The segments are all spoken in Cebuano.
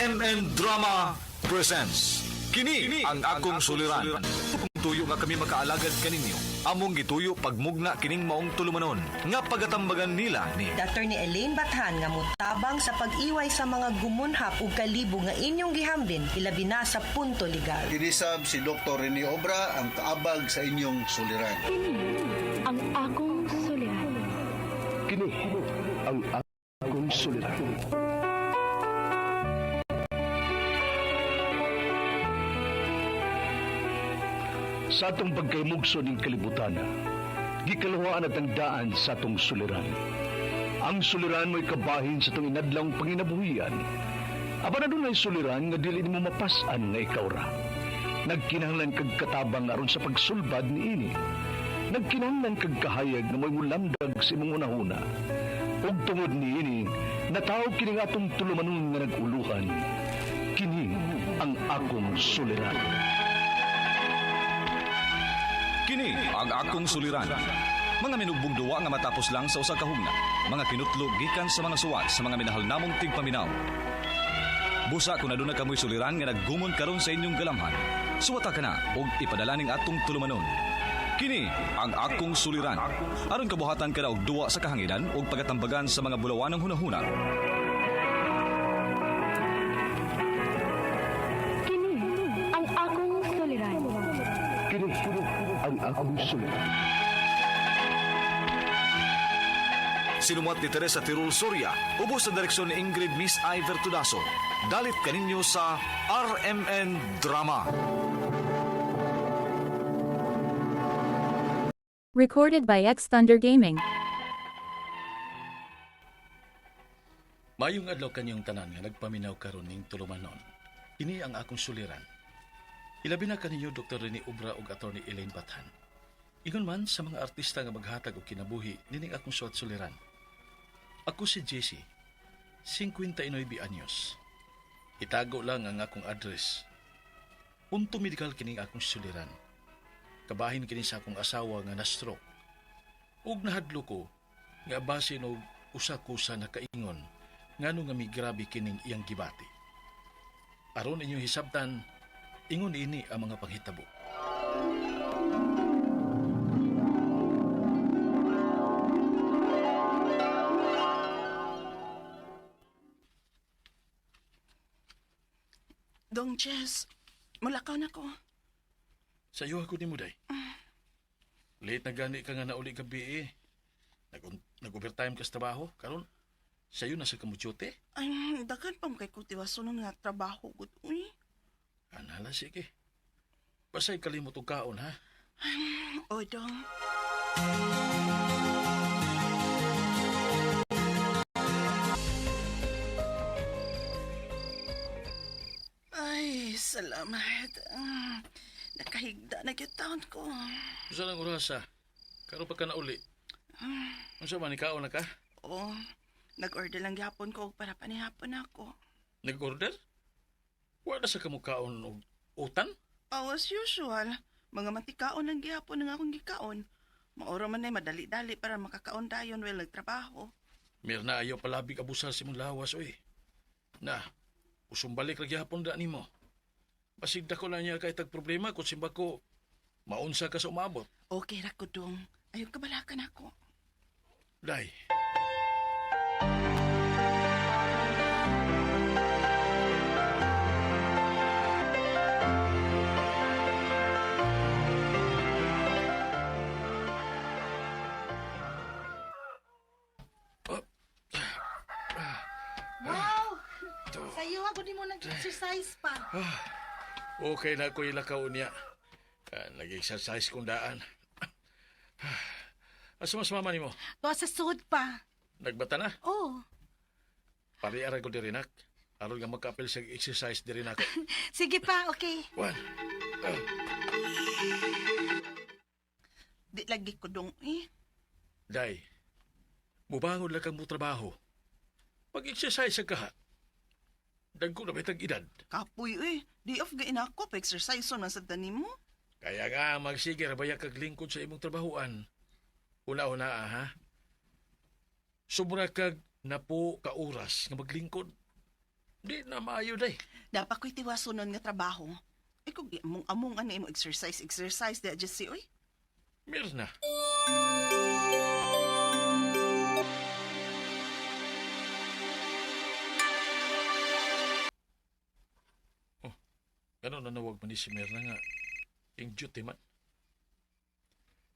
RMN Drama presents Kini ang akong suliran. Tuyo nga kami makaalagad kaninyo. Among gituyo pagmugna kining maong tulumanon nga pagatambagan nila ni Attorney Elaine Bathan nga mutabang sa pag-iway sa mga gumunhap ug kalibo nga inyong gihambin ilabi na sa punto legal. Kinisab si Dr. Rene Obra ang kaabag sa inyong suliran. Kini ang akong suliran. Kini ang akong suliran. Sa atong pagkaymugso ning kalibutan, gikaluhaan at ang daan sa atong suliran. Ang suliran mo'y kabahin sa atong inadlawng panginabuhian. Apan adunay suliran nga dili nimo mapas-an nga ikaw ra. Nagkinahanglan kag katabang aron sa pagsulbad niini. Nagkinahanglan kag kahayag nga mo'y mulamdag sa imong hunahuna. Ug tungod niini, nataw kini nga atong tulumanon nga nag-uluhan. Kini ang akong suliran. Kini ang akong suliran. Mga minugbong duwa nga matapos lang sa usa ka hugna. Mga kinutlog gikan sa mga suwat sa mga minahal namong tigpaminaw. Busa kung aduna kamoy suliran nga naggumon karon sa inyong galamhan. Suwata ka na og ipadala ning atong tulumanon. Kini ang akong suliran. Aron kabuhatan ka na og duwa sa kahanginan ug pagatambagan sa mga bulawanong hunahuna. Kini ang akong suliran. Kini ang akong suliran. Sinumat ni Teresa Tirul Soria, ubos sa direksyon ni Ingrid Miss Iver Tudaso. Dalit kaninyo sa RMN Drama. Recorded by X Thunder Gaming. Mayong adlaw kanyong tanan nga nagpaminaw karon ning tulumanon. Ini ang akong suliran. Ilabi na kaninyo Dr. Rene Obra ug Attorney Elaine Bathan. Ingon man sa mga artista nga maghatag og kinabuhi nining akong suwat suliran. Ako si JC, 59 anyos. Itago lang ang akong address. Punto medical kining akong suliran. Kabahin kini sa akong asawa nga na-stroke. Ug nahadlo ko nga basin og usa ko sa nakaingon ngano nga migrabe kining iyang gibati. Aron inyong hisabtan, ingon ini ang mga panghitabo. Dong Jess, mulakaw na ko. Sa iyo ako nimo day. Late na gani ka nga nauli gabi eh. Nag-overtime ka sa trabaho karon. Sa iyo nasa kamutsute. Ay, daghan pa mo kay kutiwaso nga trabaho gud uy. Anala sige. Basay kalimot og kaon ha. O, dong. Ay, salamat. Nakahigda na gyud taon ko. Usa lang orasa. Karon pa ka nauli. Unsa man ikaon na ka? Oh, nag-order lang gyapon ko og para panihapon ako. Nag-order? Wala sa kamukaon og utan? Oh, as usual, mga mantikaon lang gihapon ang akong gikaon. Maoro man ay madali-dali para makakaon dayon while nagtrabaho. Mirna ayaw palabig abusar sa imong lawas oy. Na, usumbalik ra gyapon da nimo. Basig dako na niya kay tag problema kung simba ko maunsa ka sa umabot. Okay ra ko dong. Ayaw kabalakan ako. Day. Wow! Sayo ako di mo nag-exercise pa. Okay na ko ilakaw niya. Nag-exercise kong daan. Asa mas mama nimo? Tuwa sa sud pa. Nagbata na? Oh, Pari aray ko diri nak. Aron nga magkaapil sa exercise diri nako. sige pa, okay. One. Di lagi ko dong eh. Day, mubangon lang kang mo trabaho. Pag-exercise ka ha. Dagko na bitag edad. Kapoy eh. Di off gain ako pa exercise man sa tanim mo. Kaya nga magsige rabaya kag lingkod sa imong trabahoan. Una-una ah, ha. Sobra kag napo ka oras nga maglingkod. Di na maayo day. Dapat ko'y tiwasonon nga trabaho. Ay kung among among ano imo exercise exercise di Jesse oy. Mirna. Oh, ganun na nawag man ni si Mirna nga. Yung duty man.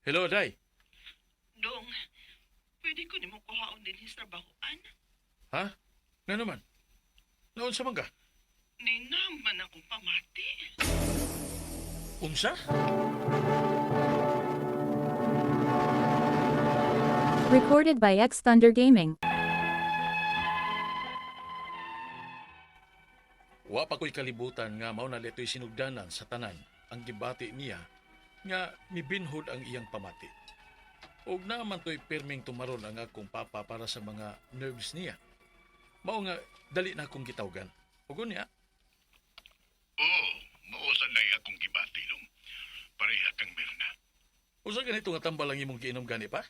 Hello, Day. Dong, pwede ko nimo kuhaon din his trabahoan. Ha? Nga naman? Naon sa mangga? Ninaman akong pamati. Unsa? Recorded by X Thunder Gaming. Wa pa ko'y kalibutan nga mao na lito'y sinugdanan sa tanan ang gibati niya nga mibinhod ang iyang pamati. Ug naman to'y pirming tumaron ang akong papa para sa mga nerves niya. Mao nga dali na akong gitawgan. Ug unya, Oo, mausan na akong gibati dong. Pareha kang Mirna. Usa ganito nga tambal ang imong giinom gani pa?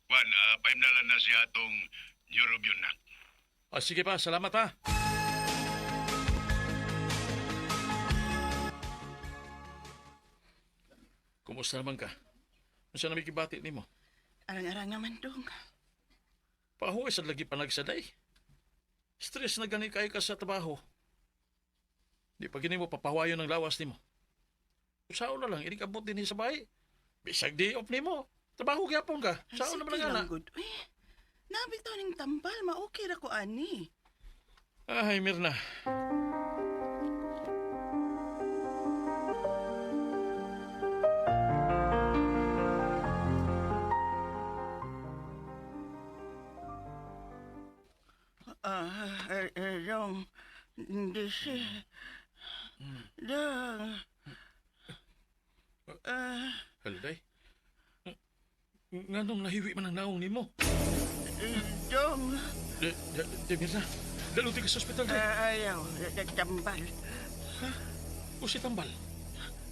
Juan, paimnalan na siya atong neurobion na. Ah, sige pa, salamat ha. Kumusta naman ka? Unsa na may gibati nimo? Arang-arang naman dong. Pahuway sa lagi panagsaday. Stress na gani kayo ka sa trabaho. Di pa gini mo papawayon ang lawas nimo. Usaon na lang, inikabot din sa bahay. Bisag di off nimo. Trabaho gyapon ka. Ay, Saon naman sige ang ana. lang, good. Uy, nabitaw ning tambal, ma-okay ra ko ani. Ay, Mirna. Ah, dong. Hindi siya. Dong. Ah, Hello, day. Nganong nahiwi man ang naong nimo? dong. De, de, de, Mirna. Daluti ka sa ospital, day. Ah, ayaw, tambal. O si Tambal.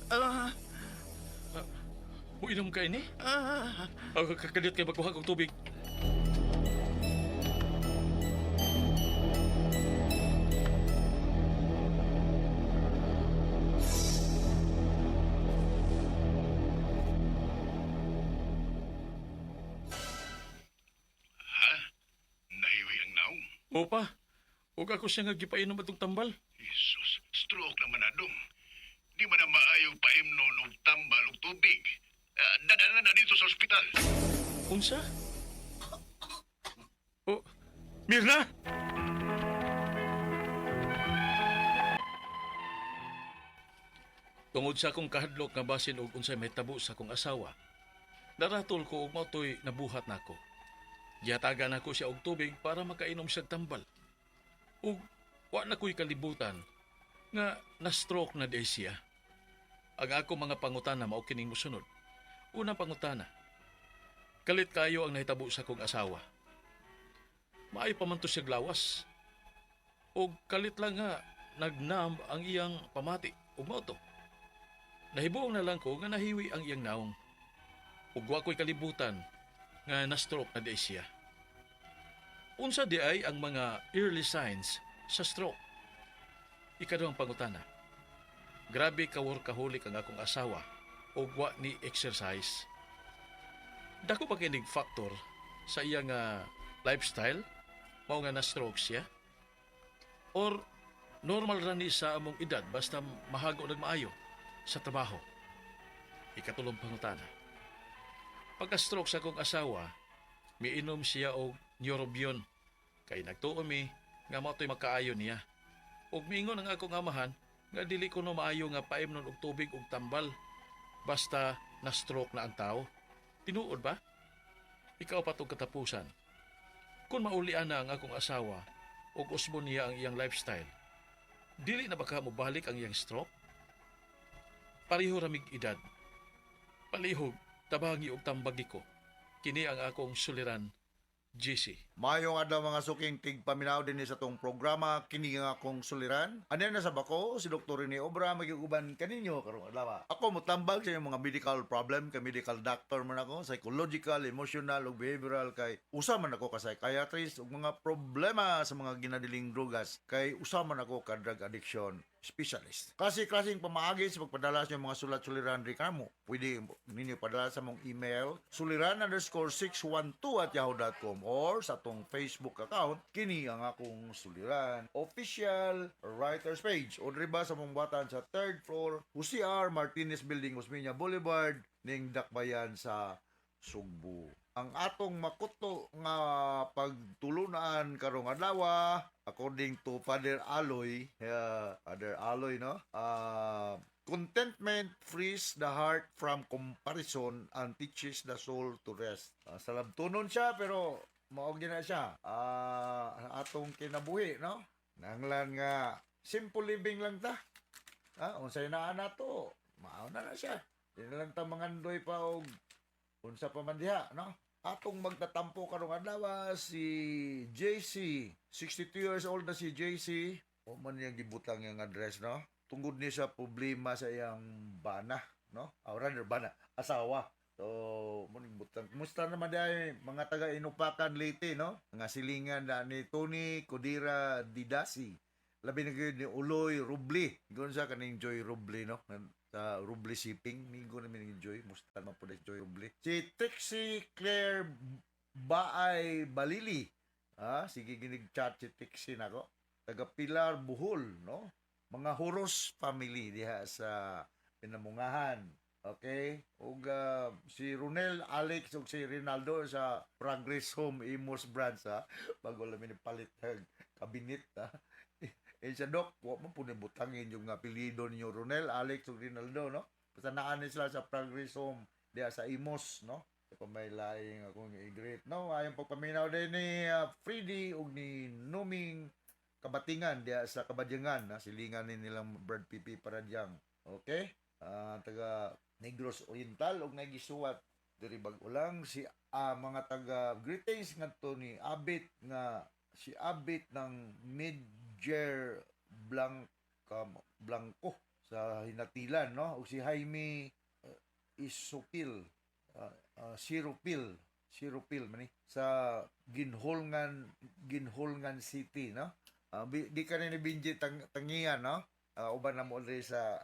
Ah, Uinom ka ini? ah, Ah, Kakalit kay magkuha kog tubig. Ha? Nahiwi ang naong. Opa, ug ako siya nga gipainom atong tambal. Jesus, stroke naman na dong. Di man na maayong paimnon og tambal og tubig. Dadala na dito sa ospital. Unsa? Oh, Mirna! Tungod sa akong kahadlok nga basin og unsay mahitabo sa akong asawa, naratol ko og mao to'y nabuhat nako. Gihatagan nako siya og tubig para makainom siya tambal. Ug wa na ko'y kalibutan nga na-stroke na di siya. Ang ako mga pangutana mao kining mosunod. Unang pangutana, kalit kayo ang nahitabo sa akong asawa. Maayo pa man to siya lawas. O kalit lang nga nagnam ang iyang pamati ug mao to. Nahibuong na lang ko nga nahiwi ang iyang naong. Ug wa ko'y kalibutan nga na-stroke na di siya. Unsa di ay ang mga early signs sa stroke? Ikaduhang pangutana. Grabe ka workaholic ang akong asawa ug wa ni exercise. Dako pa kinig factor sa iyang lifestyle mao nga na-stroke siya or normal ra ni sa among edad basta mahago nagmaayo sa trabaho. Ikatulong pangutana. Pagka-stroke sa akong asawa, miinom siya og neurobion. Kay nagtuo mi nga mao to'y makaayo niya. Ug miingon ang akong amahan nga dili ko no maayo nga paimnon og tubig ug tambal basta na-stroke na ang tao. Tinuod ba? Ikaw pa tong katapusan. Kung maulian na ang akong asawa ug usbon niya ang iyang lifestyle, dili na baka mobalik ang iyang stroke? Pareho ramig edad. Palihog, tabangi og tambagi ko. Kini ang akong suliran, GC. Maayong adlaw, mga suking tigpaminaw dinhi sa atong programa kini nga akong suliran. Ano na sa bako si Dr. Rene Obra magiguban kaninyo karong adlaw. Ako motambag sa inyong mga medical problem kay medical doctor man ako, psychological, emotional ug behavioral kay usa man ako ka psychiatrist ug mga problema sa mga ginadiling drogas kay usa man ako ka drug addiction specialist. Klase-klaseng pamaagi sa pagpadala sa inyong mga sulat-suliran ri kamo. Pwede ninyo padala sa mong email suliran_612@yahoo.com or sa atong Facebook account kini ang akong suliran official writers page o diri ba sa mong buhatan sa third floor, Jose R. Martinez Building, Osmeña Boulevard, ning Dakbayan sa Sugbo. Ang atong makuto nga pagtulunaan karong adlaw, according to Father Aloy, Father Aloy, no? Contentment frees the heart from comparison and teaches the soul to rest. Salabtonon siya pero mao gyud na siya. Atong kinabuhi, no? Nanglan nga simple living lang ta. Unsay naa nato, mao na na siya. Di na lang ta mangandoy pa og unsa pa man diha, no? Atong magtatampo karong adlaw si JC, 62 years old na si JC. O man niyang gibutang yung address, no? Tungod ni sa problema sa iyang bana, no? Ah, rather bana, asawa. So, mo ning butang. Kumusta naman diay mga taga Inupakan, Leyte, no? Mga silingan na ni Tony Codira Didasi. Labi na gyud ni Uloy Rubli. Ingon sa kaning Joy Rubli, no? Sa Rubli Shipping. Migo namin ni Joy. Musta naman po na si Joy Rubli. Si Trixie Claire Baay Balili. Sige ginig chat si Trixie nako. Taga Pilar, Bohol, no? Mga Huros family diha sa Pinamungahan. Okay? Ug si Ronel Alex ug si Rinaldo sa Progress Home Imus branch ha. Bago lang ni palit og kabinet ha. Eh siya, Dok, wa man po ni butangin yung apelyido ninyo Ronel, Alex ug Rinaldo, no? Basta naa ni sila sa Progress Home diha sa Imus, no? Sa may laing akong i-greet, no? Ayong pagpaminaw din ni Freddy ug ni Numing Kabatingan diha sa Kabadyangan, na silingan ni nilang Brad PP Paradyang. Okay? Taga Negros Oriental ug nagisuwat diri bag-o lang si mga taga greetings ngadto ni Abit nga si Abit ng Midger Blanca Blanco sa Hinatilan, no, ug si Jaime Isupil, Siropil Siropil man ni sa Ginholngan, Ginholngan City, no? Di ka ni Benji tangian, no? Uban na mo diri sa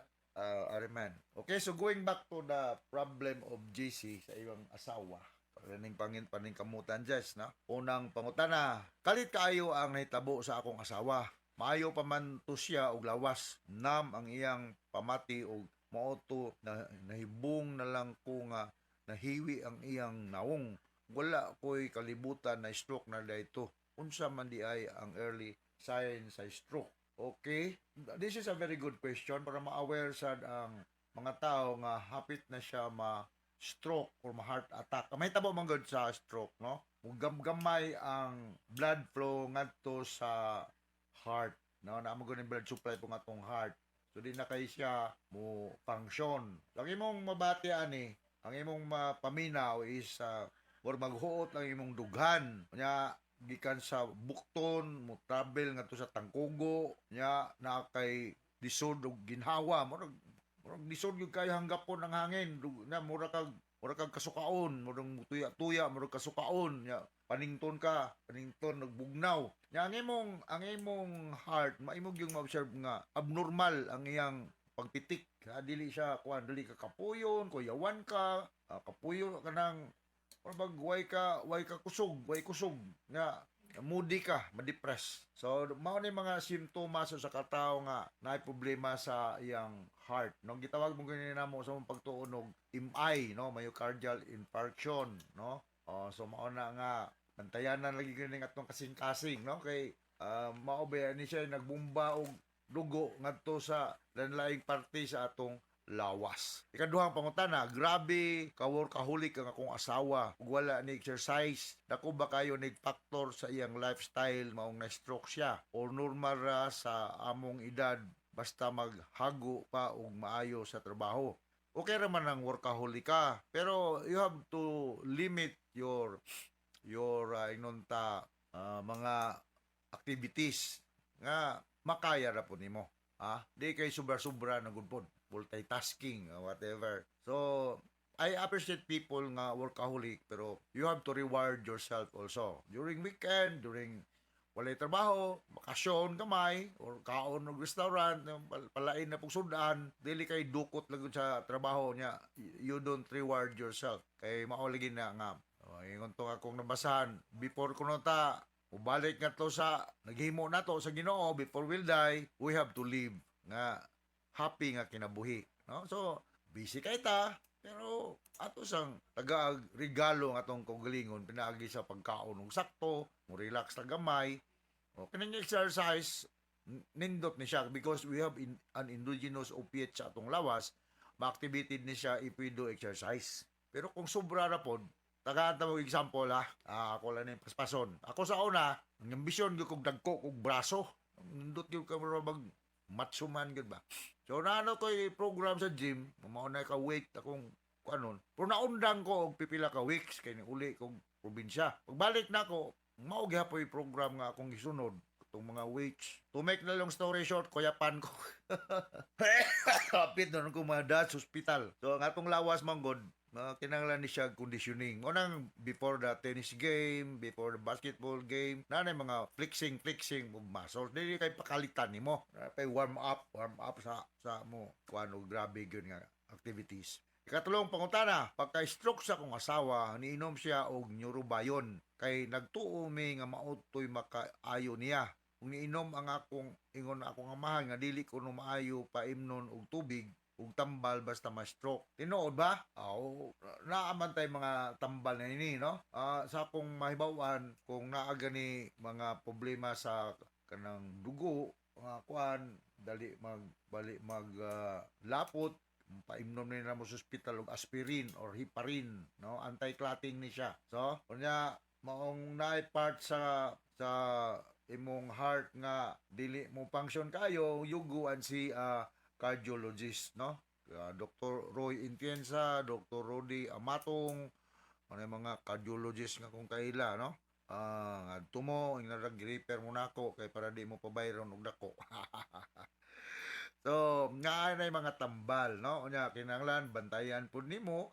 Ariman. Okay, so going back to the problem of JC sa iyang asawa. Paning pangin paning kamutan, Jess, no? Unang pangutana, kalit kaayo ang nahitabo sa akong asawa. Maayo pa man to siya og lawas. Nam ang iyang pamati og mao to na nahibong na lang ko nga nahiwi ang iyang naong. Wala ko'y kalibutan na stroke na dito. Unsa man di ay ang early sign sa stroke? Okay? This is a very good question para ma-aware sad ang mga tao nga hapit na siya ma-stroke or ma-heart attack. May tabo man gud sa stroke, no? Mugamgamay ang blood flow ngadto sa heart, no? Naa man gud blood supply po atong heart. So di na kay siya mo function. Ang imong mabati ani, ang imong mapaminaw is or maghuot ang imong dughan. Nya gikan sa bukton mo travel ngadto sa tangkugo, nya na kay lisod og ginhawa, murag lisod gyud kayo hanggapon ang hangin na mura kag kasukaon, murag tuya-tuya, murag kasukaon, nya panington ka, panington nagbugnaw. Nya ang imong heart maimog yung ma-observe nga abnormal ang iyang pagpitik ha, dili siya kuan, dili ka kapuyon, kuyawan ka, kapuyon kanang or bag way ka kusog, way kusog nga moody ka, ma-depress. So mao ni mga simptomas sa katawo nga naay problema sa iyang heart, no? Gitawag mo gani namo sa mong pagtuon og MI, no, myocardial infarction, no? Oh, so mao na nga bantayanan lagi gani atong kasing-kasing, no, kay mao ba ni siya nagbumba og dugo ngadto sa lain-laing parte sa atong lawas. Ikaduhang pangutana, grabe ka-workaholic ang akong asawa ug wala ni exercise. Dako ba kayo ni factor sa iyang lifestyle maong na-stroke siya or normal ra sa among edad basta maghago pa og maayo sa trabaho? Okay ra man ang workaholic ka, pero you have to limit your ingnon ta mga activities nga makaya ra po nimo. Ah, di kay sobra-sobra na gud pod, multitasking, whatever. So, I appreciate people nga workaholic, pero you have to reward yourself also. During weekend, during walay trabaho, bakasyon kamay, or kaon og restaurant, palain na pong sudan, dili kay dukot lang gud sa trabaho niya, you don't reward yourself. Kay mao lagi na nga, oh, ingon to akong nabasahan, before kuno ta, ubalik nga to sa, naghimo na to sa Ginoo, before we'll die, we have to live nga happy nga kinabuhi. No? So, busy kay ta, pero ato sang tagaag regalo ang atong kaugalingon pinaagi sa pagkaon og sakto, mo relax ta gamay. O kining exercise nindot ni siya because we have an endogenous opiate sa atong lawas, ma-activated ni siya if we do exercise. Pero kung sobra ra pod, tagaan ta mo example ha, ako lang ni paspason. Ako sa una, ang ambisyon gyud kog dagko kog braso. Nindot gyud ka mag macho man gyud ba. So naano ko program sa gym, mao na ka weight akong kuanon. Pero naundang ko og pipila ka weeks kay uli kog probinsya. Pagbalik na ako, mao gihapoy program nga akong gisunod itong mga weights. To make the long story short, kuyapan ko. Kapit na ko mga sa hospital. So ang atong lawas man god, kinahanglan ni siya conditioning. Unang before the tennis game, before the basketball game, na mga flexing flexing of muscles. Dili kay pakalitan nimo. Na kay warm up sa mo kuano, grabe gyud nga activities. Ikatulong pangutana, pagka-stroke sa akong asawa, niinom siya og neurobion kay nagtuo mi nga mautoy makaayo niya. Kung niinom ang akong ingon akong amahan nga dili ko no maayo paimnon og tubig ug tambal basta ma-stroke. Tinuod ba? Aw, naaman tay mga tambal na ini, no? Sa akong mahibaw-an, kung naa gani mga problema sa kanang dugo, mga kuan, dali mag bali mag lapot, paimnom nila mo sa ospital og aspirin or heparin, no? Anti-clotting ni siya. So, unya maong naay part sa imong heart nga dili mo function kayo, you go and see a cardiologist, no? Dr. Roy Intienza, Dr. Rodi Amatong, ano yung mga cardiologist nga kung kaila, no? Ngadto mo, ing repair mo nako kay para di mo pabayron og dako. So, nga na mga tambal, no? Unya kinahanglan bantayan pud nimo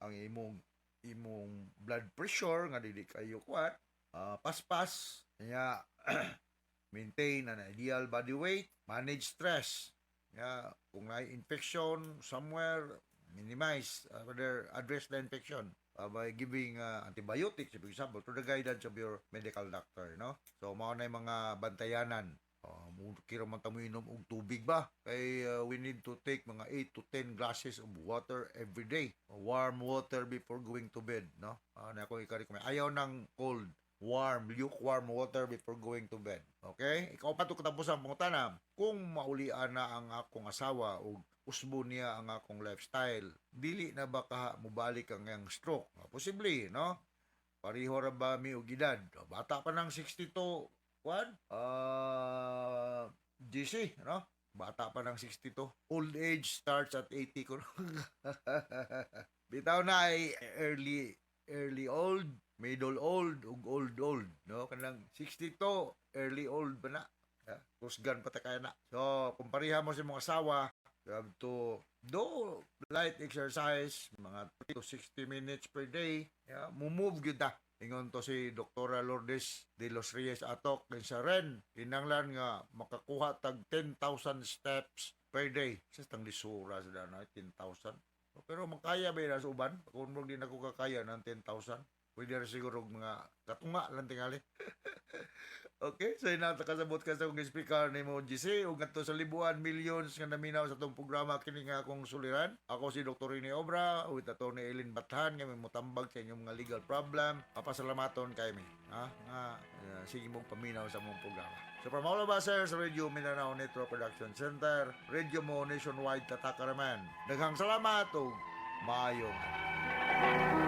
ang imong imong blood pressure nga dili kayo kuan, paspas, nya maintain an ideal body weight, manage stress. Ya, kung may infection somewhere, minimize, rather address the infection by giving antibiotics, for example, to the guidance of your medical doctor, no? So, mao na yung mga bantayanan. Kira man ta mo inom og tubig ba? Kay we need to take mga 8 to 10 glasses of water every day. Warm water before going to bed, no? Na ako i-recommend. Ayaw ng cold, warm, lukewarm water before going to bed. Okay? Ikaw pa to katapos ang pangutana. Kung maulian na ang akong asawa o usbo niya ang akong lifestyle, dili na ba ka mubalik ang iyang stroke? Posible, no? Pareho ra ba mi og edad? Bata pa ng 62, kuan? GC, no? Bata pa ng 62. Old age starts at 80 ko. Bitaw na ay early early old, middle old, ug old old, no? Kanang 62, early old pa na. Yeah, kusgan pa ta kaya na. So, kung pareha mo sa imong asawa, you have to do light exercise, mga 30 to 60 minutes per day. Yeah, move gyud ta. Ingon to si Dr. Lourdes de los Reyes Atok sa REN, kinanglan nga makakuha tag 10,000 steps per day. Sa tang lisura sa na 10,000. Pero makaya ba yun sa uban? Kung mo di na ko kakaya ng 10,000, pwede rin siguro og mga katunga lang tingali. Okay, so inata kasabot ka sa akong speaker ni mo GC ug ngadto sa libuan millions nga naminaw sa atong programa kini nga akong suliran. Ako si Dr. Rene Obra with Atty. Eileen Bathan nga may motambag sa inyong mga legal problem. Papasalamaton kay mi, ha? Nga sige mo paminaw sa among programa. So from all of us here sa Radio Mindanao Network Production Center, Radio Mo Nationwide Tatakaraman. Daghang salamat ug maayong adlaw.